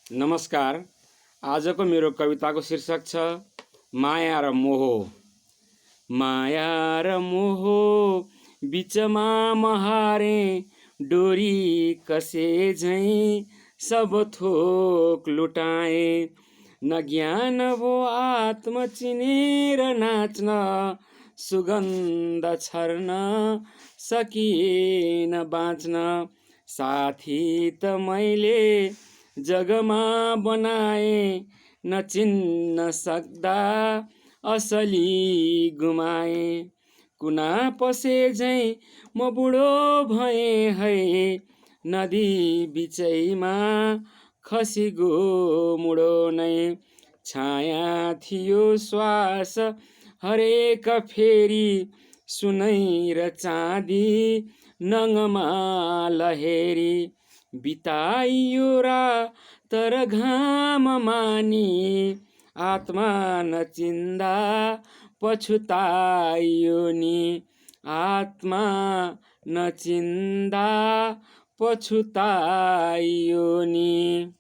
नमस्कार। आजको मेरो कविताको शीर्षक छ माया र मोह। माया र मोह बिचमा महारे डोरी कसे झैं सब थोक लुटाए। न ज्ञान भो आत्म चिनेर नाच्न, सुगन्ध छर्न सकिएन बाँच्न। साथी त मैले जगमा बनाए, न चिन्न सक्दा असली गुमाए। कुना पसे झैं म बुढो भए है, नदी बिचैमा खसिगो मुडो नै। छाया थियो श्वास हरेक फेरी, सुनै र चाँदी नङमा लहेरी। बिताइयो रात र घाम मानी, आत्मा नचिन्दा पछुताइयो नि। आत्मा नचिन्दा पछुताइयो नि।